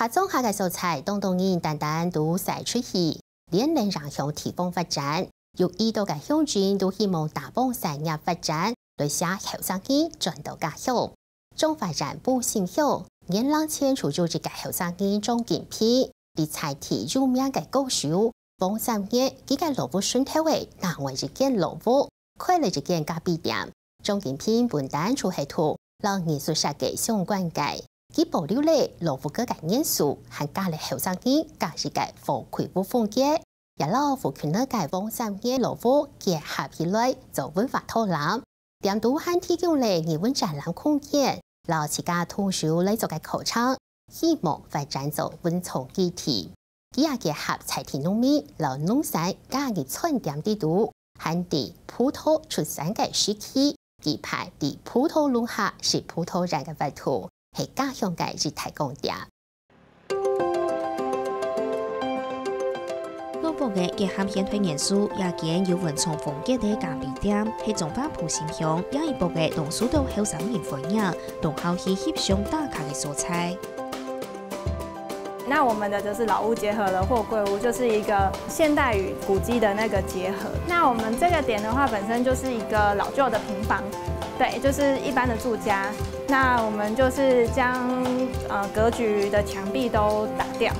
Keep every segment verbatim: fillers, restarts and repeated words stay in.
客庄下个所在，當多人單單都徙出去，連連影響地方發展。有已多个鄉親都希望打幫產業發展，來寫後生人轉到家鄉。彰化縣埔心鄉，原來前就有一个後生人張金平，在在地有名个高手，黃三月，佢个老屋脣頭仔另外一間老屋，開了一間咖啡店。張金平本旦就係同摎藝術設計相關个，佢保留了老屋个元素，還加了後生人个一个復古風格，也摎附近个黃三月老屋結合起來做文化導覽。 店肚還提供了藝文展覽空間，摎自家動手來做个課程，希望發展做文創基地。佢也結合在地農民摎農產加入餐點裡肚，還在葡萄出產个時期，舉辦在葡萄農下食葡萄乾个活動，係家鄉个一大亮點。 老屋仔結合現代元素，這間有文創風格个咖啡店，係彰化埔心鄉這一駁仔當受到後生人歡迎，當好去翕相打卡个所在。那我們的就是老屋結合了貨櫃屋，就是一個現代與古蹟的那個結合。那我們這個點的話，本身就是一個老舊的平房，對，就是一般的住家。那我們就是將呃格局的牆壁都打掉，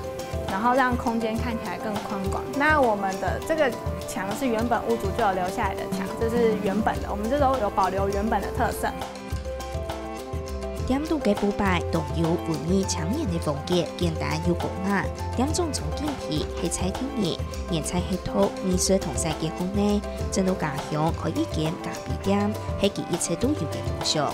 然後讓空間看起來更寬廣。那我們的這個牆是原本屋主就有留下來的牆，這是原本的，我們這都有保留原本的特色。 店肚个布擺當有文藝青年个風格，簡單又高雅。店長張金平係在地人，原在係讀藝術同設計學呢，轉到家鄉開一間咖啡店，係佢一直都有个夢想。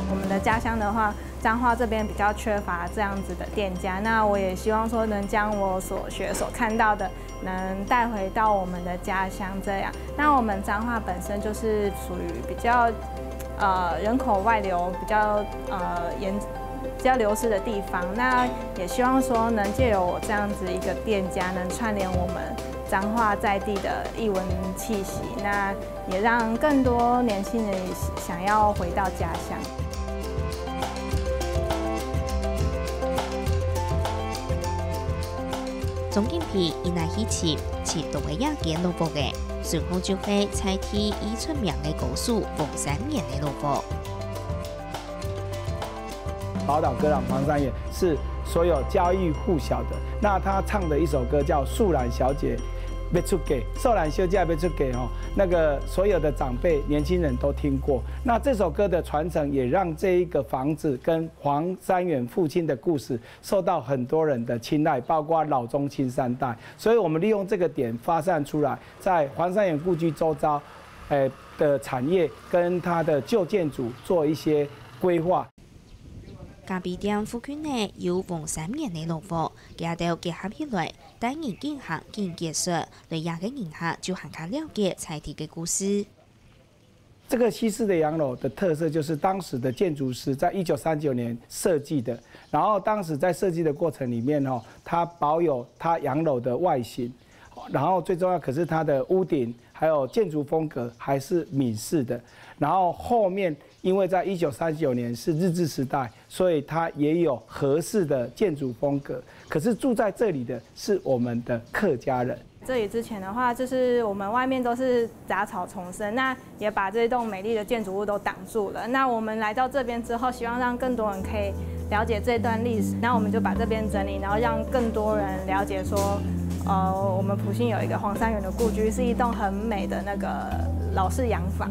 我們的家鄉的話，彰化這邊比較缺乏這樣子的店家，那我也希望說能將我所學所看到的 能帶回到我們的家鄉這樣。那我們彰化本身就是屬於比較呃人口外流比較呃嚴比較流失的地方，那也希望說能藉由我這樣子一個店家，能串聯我們彰化在地的藝文氣息，那也讓更多年輕人想要回到家鄉。 張金平一來去尋，尋到个這間老屋仔，順風就係在地已出名个高手黃三元个老屋。寶島歌郎黃三元是所有家喻戶曉的。那他唱的一首歌叫《素蘭小姐欲出嫁》，《素蘭小姐欲出嫁》哦，那個所有的長輩、年輕人都聽過。那這首歌的傳承也讓這一個房子跟黃三元父親的故事 受到很多人的青睐，包括老中青三代。所以我們利用這個點發散出來，在黃三元故居周遭，呃，的產業跟它的舊建築做一些規劃。咖啡店附近呢有黃三元个老屋，佢兜結合起來，帶人進行緊解說，來這个人客就還較了解在地个故事。 這個西式的洋樓的特色就是當時的建築師在一九三九年設計的，然後當時在設計的過程裡面哦，它保有它洋樓的外形，然後最重要可是它的屋頂還有建築風格還是閩式的，然後後面因為在一九三九年是日治時代，所以它也有荷式的建築風格，可是住在這裡的是我們的客家人。 這裡之前的話，就是我們外面都是雜草叢生，那也把這棟美麗的建築物都擋住了。那我們來到這邊之後，希望讓更多人可以了解這段歷史，那我們就把這邊整理，然後讓更多人了解說，呃，我們埔心有一個黃三元的故居，是一棟很美的那個老式洋房。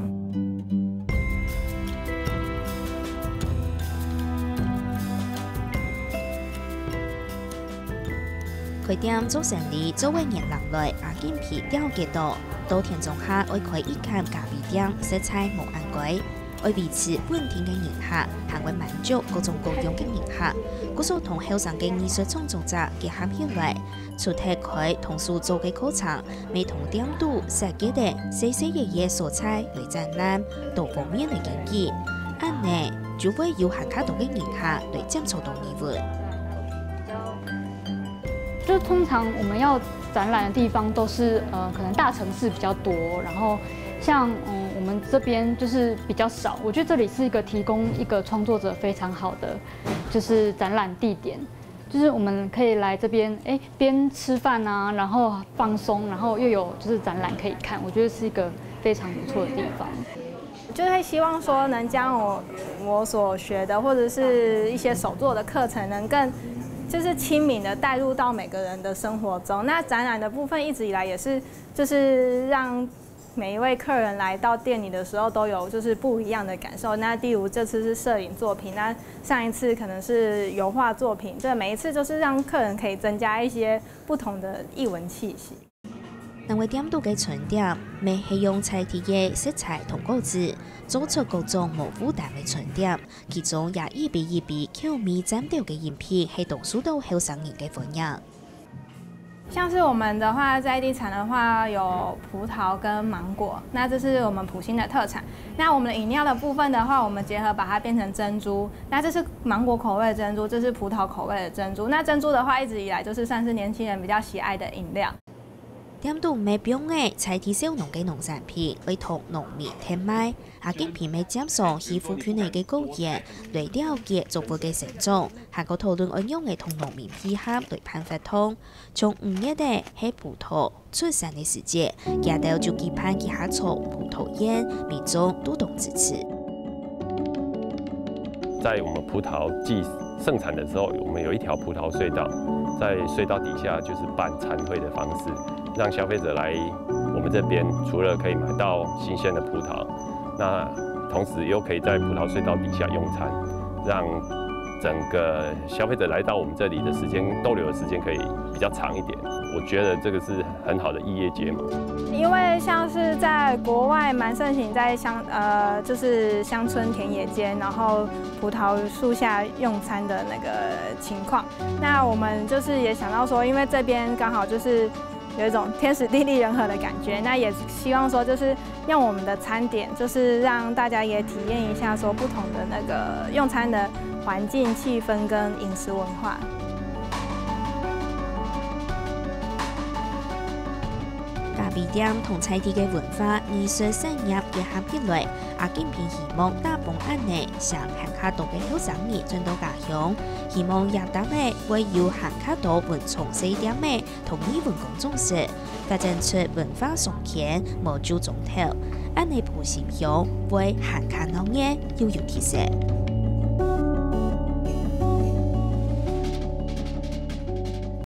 開店做生理做个年零來，阿金皮了解到，到田庄下愛開一間咖啡店，實在無恁該。愛維持穩定个人客，還會滿足各種各樣个人客。故所同後生个藝術創作者結合起來，除忒開動手做个課程， 乜同店肚設計等細細个个所在來展覽，多方面來經營。恁呢，就會有還較多个人客來接觸到藝文。就通常我們要展覽的地方都是，呃，可能大城市比較多，然後像，嗯，我們這邊就是比較少。我覺得這裡是一個提供一個創作者非常好的，就是展覽地點。就是我们可以来这边，哎，边吃饭啊，然后放松，然后又有就是展览可以看，我觉得是一个非常不错的地方。就会希望说能将我我所学的或者是一些手作的课程，能更就是亲民的带入到每个人的生活中。那展览的部分一直以来也是就是让每一位客人来到店里的时候都有就是不一样的感受。那例如这次是摄影作品，那上一次可能是油画作品，这每一次就是让客人可以增加一些不同的艺文气息。另外店肚个餐点，乜係用在地个食材同果子，做出各种無負担个餐点，其中也一杯一杯口味赞到个饮品，係当受到后生人个欢迎。像是我们的话，在地产的话有葡萄跟芒果，那这是我们埔心的特产。那我们的饮料的部分的话，我们结合把它变成珍珠，那这是芒果口味的珍珠，这是葡萄口味的珍珠。那珍珠的话，一直以来就是算是年轻人比较喜爱的饮料。店肚乜放个在地小农个农产品，會同農民店卖，阿金平乜接上去附近个个果園，來了解作物个生长，還過討論愛仰个同農民配合來辦活动。从五月个係葡萄出產个時節，佢兜就舉辦幾下場葡萄園，民众都當支持。在我们葡萄季盛产的时候，我们有一条葡萄隧道，在隧道底下就是办餐会的方式，让消费者来我们这边，除了可以买到新鲜的葡萄，那同时又可以在葡萄隧道底下用餐，让整个消费者来到我们这里的时间，逗留的时间可以比较长一点。我觉得这个是很好的异业结盟。因为像是在国外蛮盛行在乡呃，就是乡村田野间，然后葡萄树下用餐的那个情况。那我们就是也想到说，因为这边刚好就是有一种天时地利人和的感觉，那也希望说就是用我们的餐点，就是让大家也体验一下说不同的那个用餐的环境、气氛跟饮食文化。咖啡店同在地个文化、艺术产业结合起来，阿金平希望打帮恁呢，想還較多个後生人轉到家鄉，希望這搭个會有還較多文創細店个同義文工作室，發展出文化商圈，無就中頭，恁呢埔心鄉會還較鬧熱又有特色。